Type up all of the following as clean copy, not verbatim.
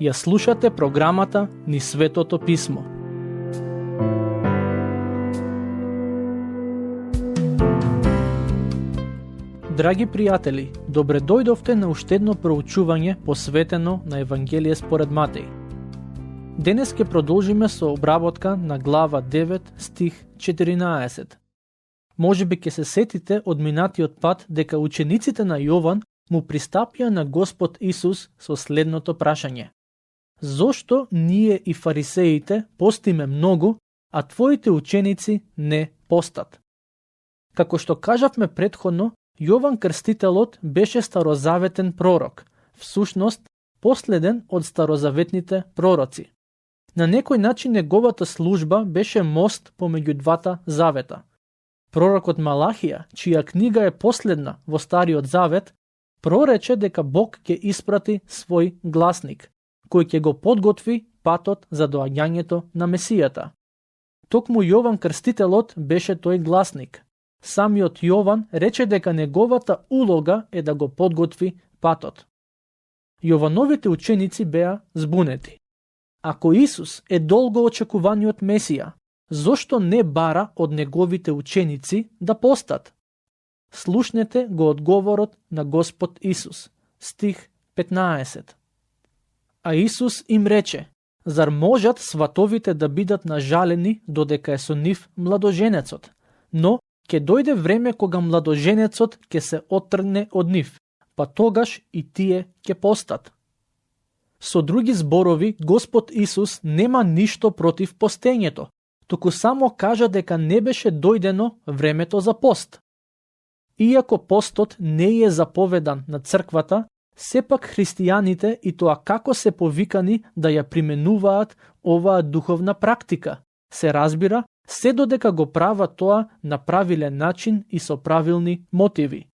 Ја слушате програмата Низ Светото Писмо. Драги пријатели, добре дојдовте на уште едно проучување посветено на Евангелие според Матеј. Денес ќе продолжиме со обработка на глава 9, стих 14. Можеби ќе се сетите од минатиот пат дека учениците на Јован му пристапија на Господ Исус со следното прашање: зошто ние и фарисеите постиме многу, а твоите ученици не постат? Како што кажавме претходно, Јован Крстителот беше старозаветен пророк, всушност последен од старозаветните пророци. На некој начин неговата служба беше мост помеѓу двата завета. Пророкот Малахија, чија книга е последна во Стариот Завет, прорече дека Бог ќе испрати свој гласник, кој ќе го подготви патот за доаѓањето на Месијата. Токму Јован Крстителот беше тој гласник. Самиот Јован рече дека неговата улога е да го подготви патот. Јовановите ученици беа збунети. Ако Исус е долго очекуваниот Месија, зошто не бара од неговите ученици да постат? Слушнете го одговорот на Господ Исус, стих 15. А Исус им рече: зар можат сватовите да бидат нажалени додека е со нив младоженецот? Но ќе дојде време кога младоженецот ќе се оттргне од нив, па тогаш и тие ќе постат. Со други зборови, Господ Исус нема ништо против постењето, туку само кажа дека не беше дојдено времето за пост. Иако постот не е заповедан на црквата, сепак христијаните и тоа како се повикани да ја применуваат оваа духовна практика, се разбира, се додека го прават тоа на правилен начин и со правилни мотиви.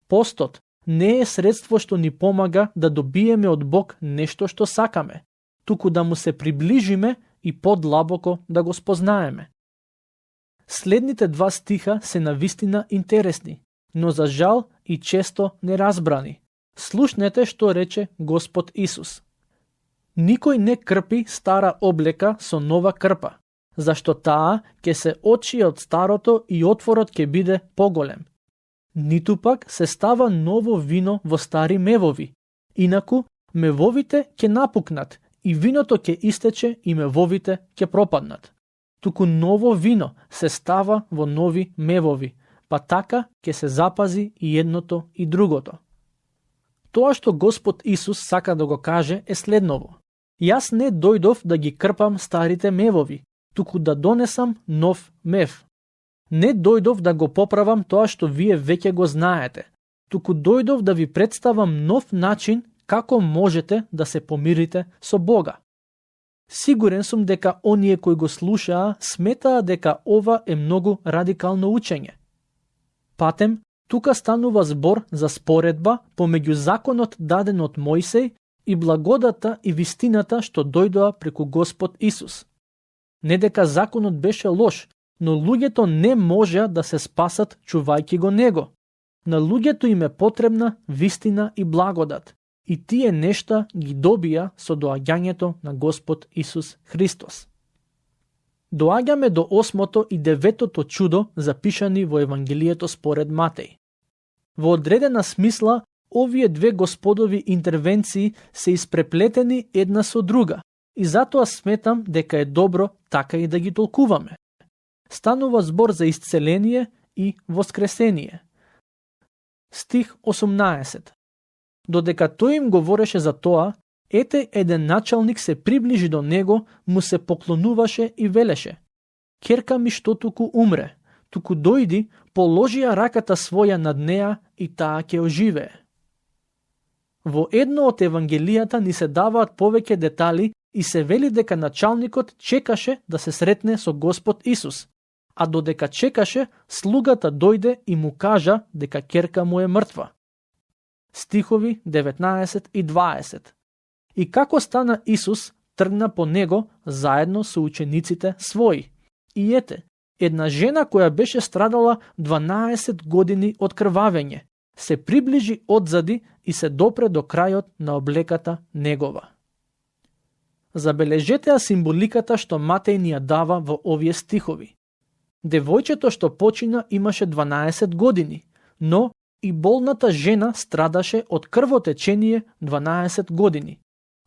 Постот не е средство што ни помага да добиеме од Бог нешто што сакаме, туку да му се приближиме и подлабоко да го спознаеме. Следните два стиха се навистина интересни, но за жал и често неразбрани. Слушнете што рече Господ Исус. Никој не крпи стара облека со нова крпа, зашто таа ќе се отшие од старото и отворот ќе биде поголем. Ниту пак се става ново вино во стари мевови, инаку мевовите ќе напукнат и виното ќе истече и мевовите ќе пропаднат. Туку ново вино се става во нови мевови, па така ќе се запази и едното и другото. Тоа што Господ Исус сака да го каже е следново: јас не дојдов да ги крпам старите мевови, туку да донесам нов мев. Не дојдов да го поправам тоа што вие веќе го знаете, туку дојдов да ви представам нов начин како можете да се помирите со Бога. Сигурен сум дека оние кои го слушаа сметаа дека ова е многу радикално учење. Патем, тука станува збор за споредба помеѓу законот даден од Мојсей и благодата и вистината што дојдоа преку Господ Исус. Не дека законот беше лош, но луѓето не можеа да се спасат чувајќи го него. На луѓето им е потребна вистина и благодат, и тие нешта ги добија со доаѓањето на Господ Исус Христос. Доаѓаме до 8-то и 9-то чудо запишани во Евангелието според Матеј. Во одредена смисла, овие две господови интервенции се испреплетени една со друга, и затоа сметам дека е добро така и да ги толкуваме. Станува збор за исцеление и воскресение. Стих 18. Додека тој им говореше за тоа, ете еден началник се приближи до него, му се поклонуваше и велеше: керка ми што туку умре, туку дојди, положи ја раката своја над неа и таа ќе оживее. Во едно од Евангелијата ни се даваат повеќе детали и се вели дека началникот чекаше да се сретне со Господ Исус, а додека чекаше, слугата дојде и му кажа дека керка му е мртва. Стихови 19 и 20. И како стана Исус, тргна по него заедно со учениците своји. И ете, една жена која беше страдала 12 години од крвавење, се приближи одзади и се допре до крајот на облеката негова. Забележете ја символиката што Матеј ни ја дава во овие стихови. Девојчето што почина имаше 12 години, но и болната жена страдаше од крвотечение 12 години.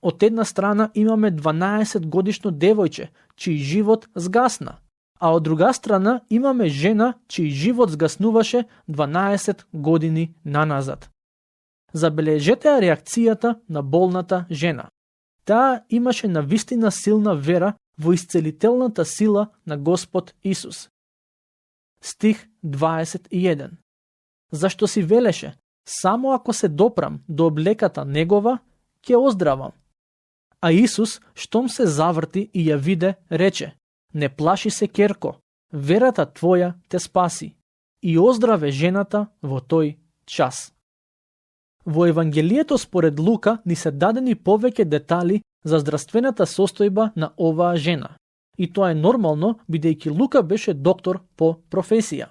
Од една страна имаме 12 годишно девојче, чиј живот згасна, а од друга страна имаме жена чиј живот згаснуваше 12 години наназад. Забележете ја реакцијата на болната жена. Таа имаше навистина силна вера во исцелителната сила на Господ Исус. Стих 21. Зашто си велеше, само ако се допрам до облеката негова, ќе оздравам. А Исус, штом се заврти и ја виде, рече, не плаши се, ќерко, верата твоја те спаси. И оздраве жената во тој час. Во Евангелието според Лука ни се дадени повеќе детали за здравствената состојба на оваа жена. И тоа е нормално, бидејќи Лука беше доктор по професија.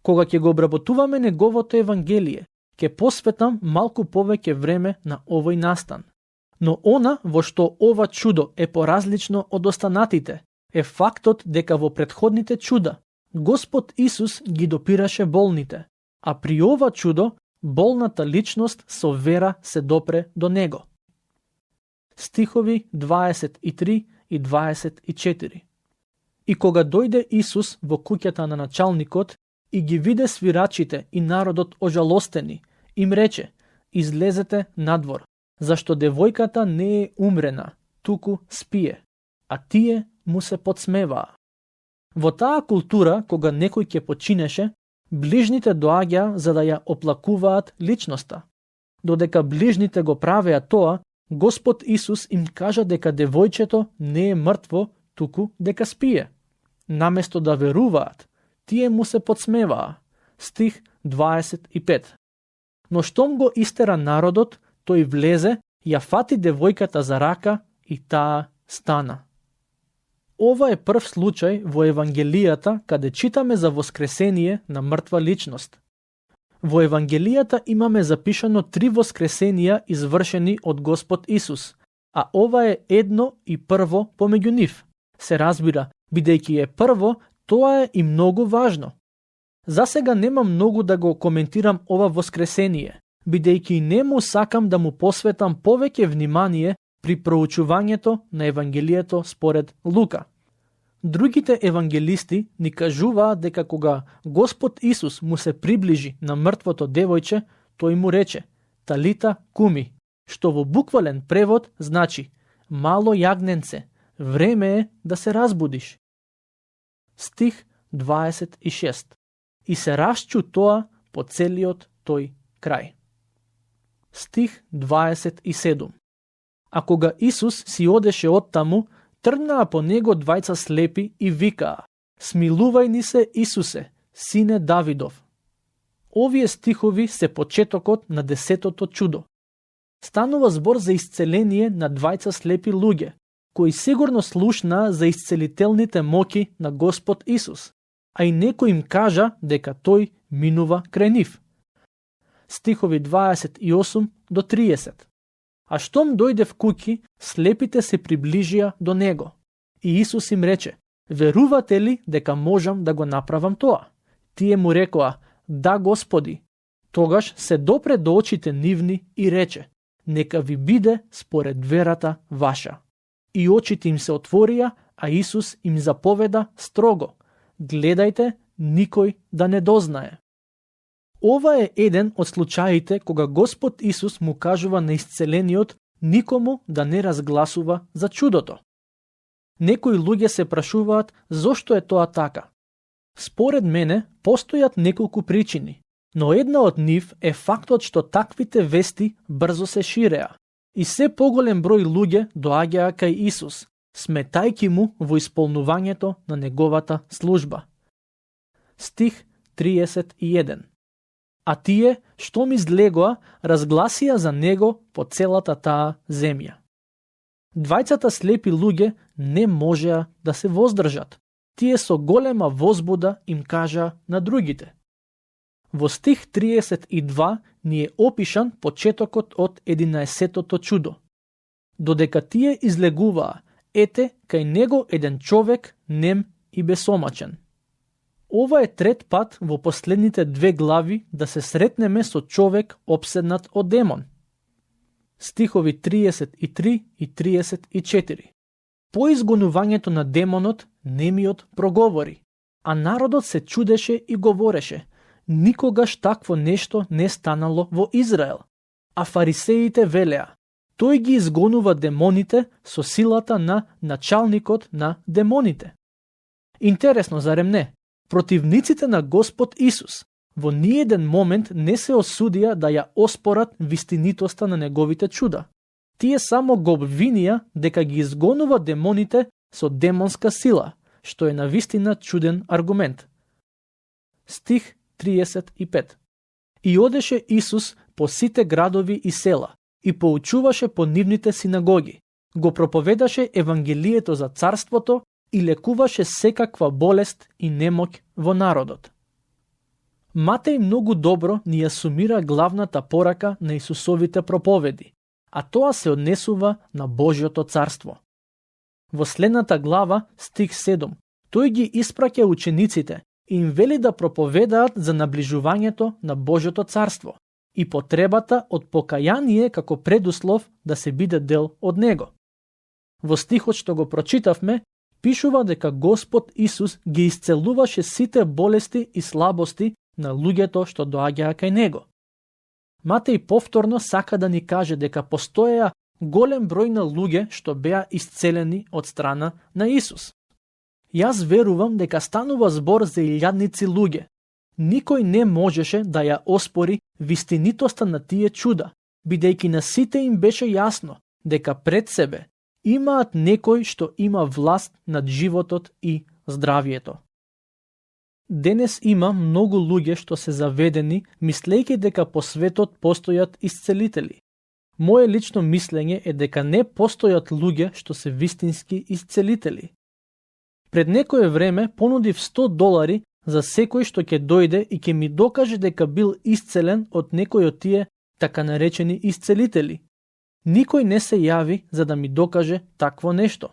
Кога ќе го обработуваме неговото Евангелие, ќе посветам малку повеќе време на овој настан. Но она во што ова чудо е поразлично од останатите, е фактот дека во претходните чуда Господ Исус ги допираше болните, а при ова чудо болната личност со вера се допре до него. Стихови 23 и 24. И кога дојде Исус во куќата на началникот и ги виде свирачите и народот ожалостени, им рече, излезете надвор, зашто девојката не е умрена, туку спие, а тие му се подсмеваа. Во таа култура, кога некој ќе починеше, ближните доаѓаа за да ја оплакуваат личноста. Додека ближните го правеа тоа, Господ Исус им кажа дека девојчето не е мртво, туку дека спие. Наместо да веруваат, тие му се подсмеваа. Стих 25. Но штом го истера народот, тој влезе, ја фати девојката за рака и таа стана. Ова е прв случај во Евангелијата каде читаме за воскресение на мртва личност. Во Евангелијата имаме запишано 3 воскресенија извршени од Господ Исус, а ова е едно и прво помеѓу нив. Се разбира, бидејќи е прво, тоа е и многу важно. Засега нема многу да го коментирам ова воскресение, бидејќи не му сакам да му посветам повеќе внимание при проучувањето на Евангелието според Лука. Другите евангелисти ни кажуваат дека кога Господ Исус му се приближи на мртвото девојче, тој му рече Талита куми, што во буквален превод значи мало јагненце, време е да се разбудиш. Стих 26. И се расчу тоа по целиот тој крај. Стих 27. А кога Исус си одеше оттаму, тргнаа по него двајца слепи и викаа: Смилувај ни се, Исусе, сине Давидов. Овие стихови се почетокот на 10-тото чудо. Станува збор за исцеление на двајца слепи луѓе, кои сигурно слушнаа за исцелителните моки на Господ Исус, а и некој им кажа дека тој минува крај нив. Стихови 28 до 30. А штом дојде в куќи, слепите се приближија до него. И Исус им рече: верувате ли дека можам да го направам тоа? Тие му рекоа: да, Господи. Тогаш се допре до очите нивни и рече: нека ви биде според верата ваша. И очите им се отворија, а Исус им заповеда строго: гледајте, никој да не дознае. Ова е еден од случаите кога Господ Исус му кажува на исцелениот никому да не разгласува за чудото. Некои луѓе се прашуваат зошто е тоа така. Според мене, постојат неколку причини, но една од нив е фактот што таквите вести брзо се ширеа и се поголем број луѓе доаѓаа кај Исус, сметајки му во исполнувањето на неговата служба. Стих 31. А тие, што ми излегоа, разгласија за него по целата таа земја. Двајцата слепи луѓе не можеа да се воздржат. тие со голема возбуда им кажа на другите. Во стих 32 ни е опишан почетокот од 11-тото чудо. Додека тие излегуваа, ете, кај него еден човек нем и бесомачен. Ова е трет пат во последните 2 глави да се сретнеме со човек опседнат од демон. Стихови 33 и 34. По изгонувањето на демонот, немиот проговори, а народот се чудеше и говореше: никогаш такво нешто не станало во Израел. А фарисеите велеа: тој ги изгонува демоните со силата на началникот на демоните. Интересно, зарем не? Противниците на Господ Исус во ниеден момент не се осудија да ја оспорат вистинитоста на неговите чуда. Тие само го обвинија дека ги изгонува демоните со демонска сила, што е навистина чуден аргумент. Стих 35. И одеше Исус по сите градови и села и поучуваше по нивните синагоги, го проповедаше евангелието за царството и лекуваше секаква болест и немоќ во народот. Матеј многу добро ни ја сумира главната порака на Исусовите проповеди, а тоа се однесува на Божјото царство. Во следната глава, стих 7, тој ги испраќа учениците и им вели да проповедаат за наближувањето на Божјото царство и потребата од покаяние како предуслов да се биде дел од него. Во стихот што го прочитавме, пишува дека Господ Исус ги исцелуваше сите болести и слабости на луѓето што доаѓаа кај него. Матеј повторно сака да ни каже дека постоеа голем број на луѓе што беа исцелени од страна на Исус. Јас верувам дека станува збор за илјадници луѓе. Никој не можеше да ја оспори вистинитоста на тие чуда, бидејќи на сите им беше јасно дека пред себе имаат некој што има власт над животот и здравието. Денес има многу луѓе што се заведени, мислејќи дека по светот постојат исцелители. Моje лично мислење е дека не постојат луѓе што се вистински исцелители. Пред некое време понудив $100 за секој што ќе дојде и ќе ми докаже дека бил исцелен од некој од тие така наречени исцелители. Никој не се јави за да ми докаже такво нешто.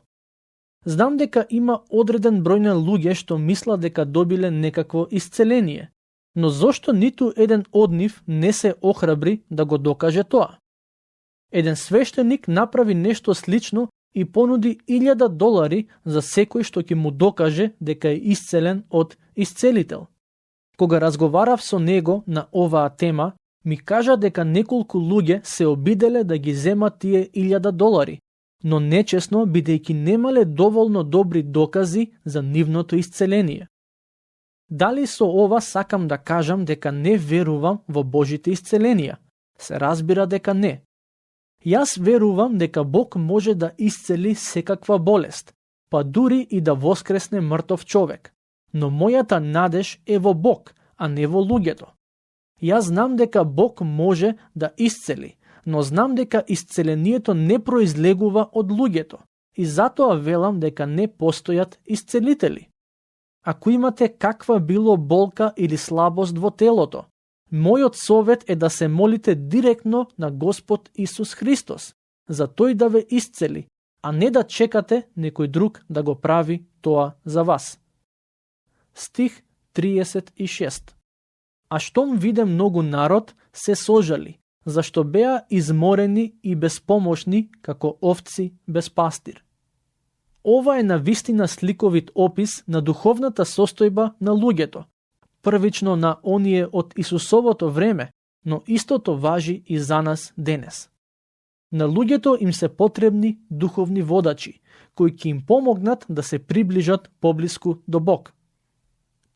Знам дека има одреден број на луѓе што мислат дека добиле некакво исцеление, но зошто ниту еден од нив не се охрабри да го докаже тоа? Еден свештеник направи нешто слично и понуди $1000 за секој што ќе му докаже дека е исцелен од исцелител. Кога разговарав со него на оваа тема, ми кажа дека неколку луѓе се обиделе да ги земат тие $1000, но нечесно бидејќи немале доволно добри докази за нивното исцеление. Дали со ова сакам да кажам дека не верувам во Божите исцеленија? Се разбира дека не. Јас верувам дека Бог може да исцели секаква болест, па дури и да воскресне мртов човек, но мојата надеж е во Бог, а не во луѓето. Јас знам дека Бог може да исцели, но знам дека исцелението не произлегува од луѓето и затоа велам дека не постојат исцелители. Ако имате каква било болка или слабост во телото, мојот совет е да се молите директно на Господ Исус Христос, за тој да ве исцели, а не да чекате некој друг да го прави тоа за вас. Стих 36. А штом виде многу народ, се сожали, зашто беа изморени и безпомошни како овци без пастир. Ова е навистина сликовит опис на духовната состојба на луѓето, првично на оние од Исусовото време, но истото важи и за нас денес. На луѓето им се потребни духовни водачи, кои ќе им помогнат да се приближат поблиску до Бог.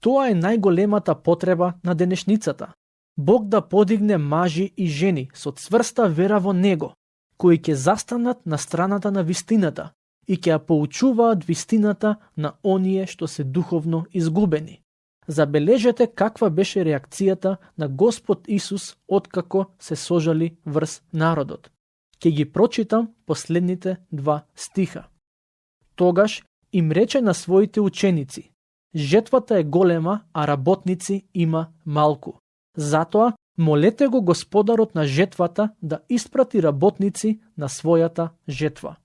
Тоа е најголемата потреба на денешницата. Бог да подигне мажи и жени со цврста вера во Него, кои ќе застанат на страната на вистината и ќе ја поучуваат вистината на оние што се духовно изгубени. Забележете каква беше реакцијата на Господ Исус откако се сожали врз народот. Ќе ги прочитам последните 2 стиха. Тогаш им рече на своите ученици: Жетвата е голема, а работници има малку. Затоа, молете го Господарот на жетвата да испрати работници на својата жетва.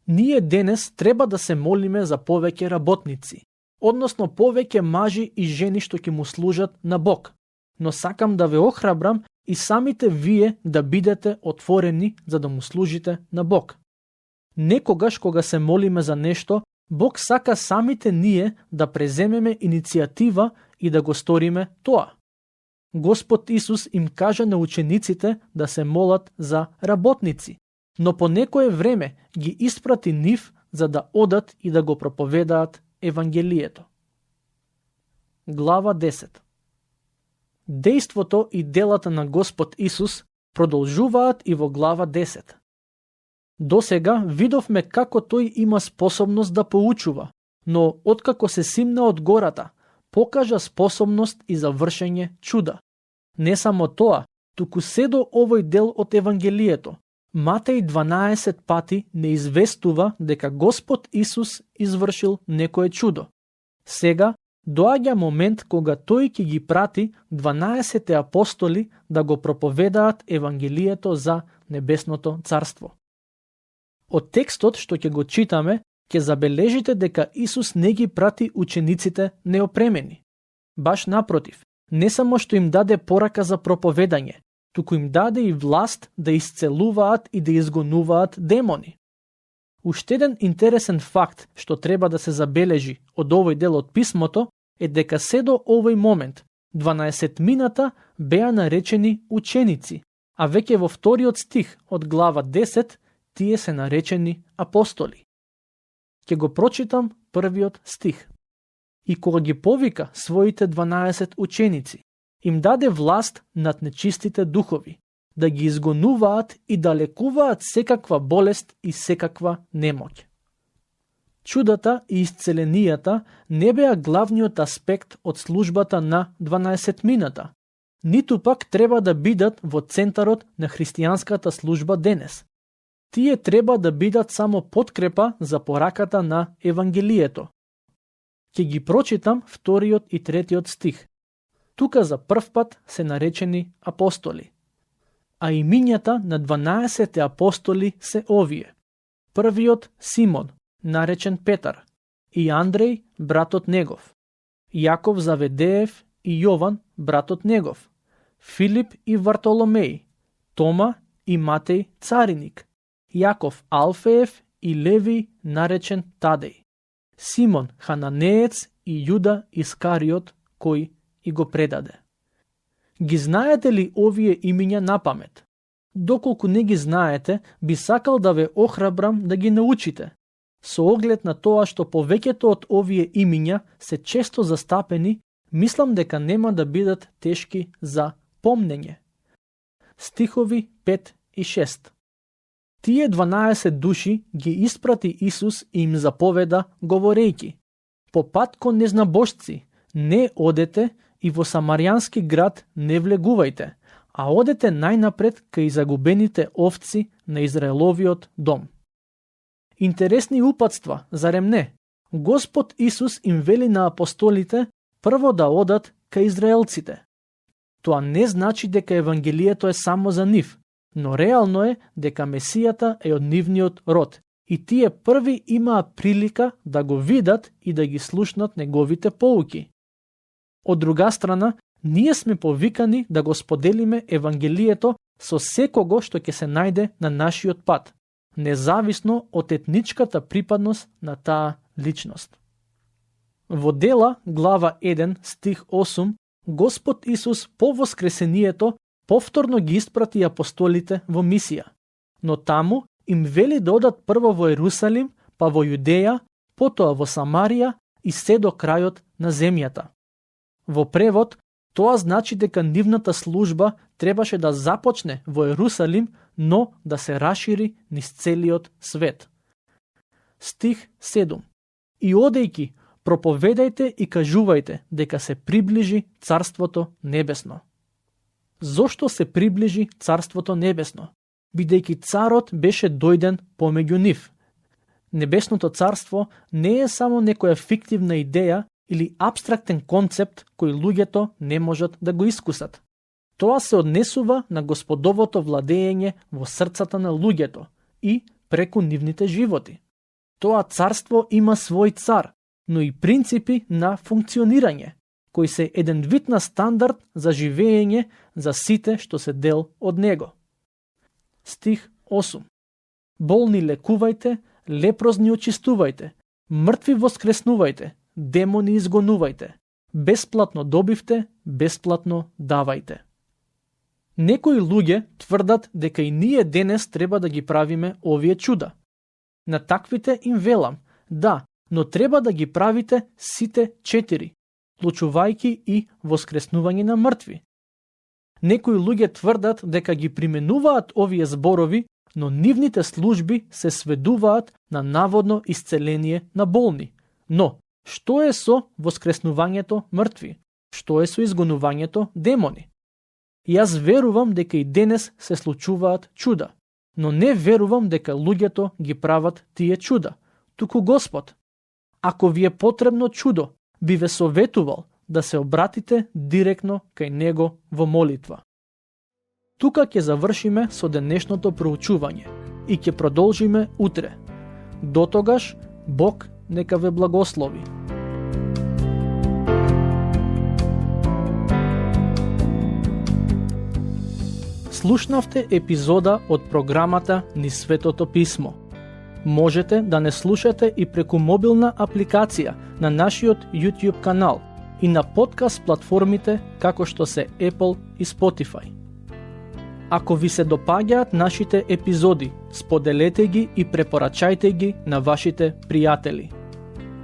Ние денес треба да се молиме за повеќе работници, односно повеќе мажи и жени што ќе му служат на Бог. Но сакам да ве охрабрам и самите вие да бидете отворени за да му служите на Бог. Некогаш кога се молиме за нешто, Бог сака самите ние да преземеме иницијатива и да го сториме тоа. Господ Исус им кажа на учениците да се молат за работници, но по некое време ги испрати нив за да одат и да го проповедаат Евангелието. Глава 10. Дејството и делата на Господ Исус продолжуваат и во глава 10. Досега видовме како тој има способност да поучува, но откако се симна од гората, покажа способност и за вршење чуда. Не само тоа, туку се до овој дел од Евангелието, Матеј 12 пати не известува дека Господ Исус извршил некое чудо. Сега доаѓа момент кога тој ќе ги прати 12 апостоли да го проповедаат Евангелието за Небесното царство. Од текстот што ќе го читаме, ќе забележите дека Исус не ги прати учениците неопремени. Баш напротив, не само што им даде порака за проповедање, туку им даде и власт да исцелуваат и да изгонуваат демони. Уште еден интересен факт што треба да се забележи од овој дел од писмото е дека се до овој момент 12-мината беа наречени ученици, а веќе во вториот стих од глава 10 тие се наречени апостоли. Ќе го прочитам првиот стих. И кога ги повика своите 12 ученици, им даде власт над нечистите духови, да ги изгонуваат и да лекуваат секаква болест и секаква немоќ. Чудата и исцеленијата не беа главниот аспект од службата на 12-мината, ниту пак треба да бидат во центарот на христијанската служба денес. Тие треба да бидат само подкрепа за пораката на Евангелието. Ќе ги прочитам вториот и третиот стих. Тука за прв пат се наречени апостоли. А имињата на 12 апостоли се овие. Првиот Симон, наречен Петар, и Андреј, братот негов, Јаков Заведеев и Јован, братот негов, Филип и Вартоломеј, Тома и Матеј Цариник, Јаков Алфеев и Леви, наречен Тадеј, Симон Хананеец и Јуда Искариот, кој и го предаде. Ги знаете ли овие имиња напамет? Доколку не ги знаете, би сакал да ве охрабрам да ги научите. Со оглед на тоа што повеќето од овие имиња се често застапени, мислам дека нема да бидат тешки за помнење. Стихови 5 и 6. Тие 12 души ги испрати Исус и им заповеда говорејќи: по пат кон незнабожци не одете и во самаријански град не влегувајте, а одете најнапред кај загубените овци на Израеловиот дом. Интересни упатства, зарем не? Господ Исус им вели на апостолите прво да одат кај израелците. Тоа не значи дека Евангелието е само за нив, но реално е дека Месијата е од нивниот род и тие први имаа прилика да го видат и да ги слушнат неговите поуки. Од друга страна, ние сме повикани да го споделиме Евангелието со секого што ќе се најде на нашиот пат, независно од етничката припадност на таа личност. Во Дела, глава 1, стих 8, Господ Исус по воскресението повторно ги испрати апостолите во мисија, но таму им вели да одат прво во Ерусалим, па во Јудеја, потоа во Самарија и се до крајот на земјата. Во превод, тоа значи дека нивната служба требаше да започне во Ерусалим, но да се расшири низ целиот свет. Стих 7. И одејќи, проповедајте и кажувајте дека се приближи Царството Небесно. Зошто се приближи Царството Небесно? Бидејќи царот беше дојден помеѓу нив. Небесното царство не е само некоја фиктивна идеја или апстрактен концепт кој луѓето не можат да го искусат. Тоа се однесува на Господовото владење во срцата на луѓето и преку нивните животи. Тоа царство има свој цар, но и принципи на функционирање, кои се еден вид на стандард за живење за сите што се дел од него. Стих 8. Болни лекувајте, лепрозни очистувајте, мртви воскреснувајте, демони изгонувајте, бесплатно добивте, бесплатно давајте. Некои луѓе тврдат дека и ние денес треба да ги правиме овие чуда. На таквите им велам, да, но треба да ги правите сите 4, вклучувајќи и воскреснување на мртви. Некои луѓе тврдат дека ги применуваат овие зборови, но нивните служби се сведуваат на наводно исцеление на болни. Но, што е со воскреснувањето мртви? Што е со изгонувањето демони? Јас верувам дека и денес се случуваат чуда, но не верувам дека луѓето ги прават тие чуда, туку Господ. Ако ви е потребно чудо, би ве советувал да се обратите директно кај Него во молитва. Тука ќе завршиме со денешното проучување и ќе продолжиме утре. Дотогаш, Бог нека ве благослови. Слушнавте епизода од програмата Низ Светото Писмо. Можете да не слушате и преку мобилна апликација на нашиот YouTube канал и на подкаст платформите како што се Apple и Spotify. Ако ви се допаѓаат нашите епизоди, споделете ги и препорачајте ги на вашите пријатели.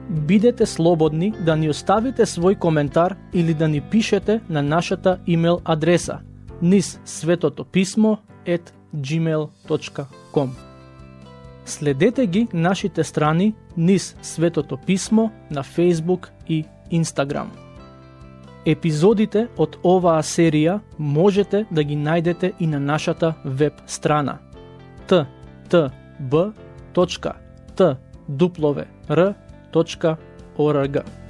Бидете слободни да ни оставите свој коментар или да ни пишете на нашата имейл адреса nizsvetotopисmo@gmail.com. Следете ги нашите страни Низ Светото Писмо на Facebook и Instagram. Епизодите од оваа серија можете да ги најдете и на нашата веб страна ttb.twr.org.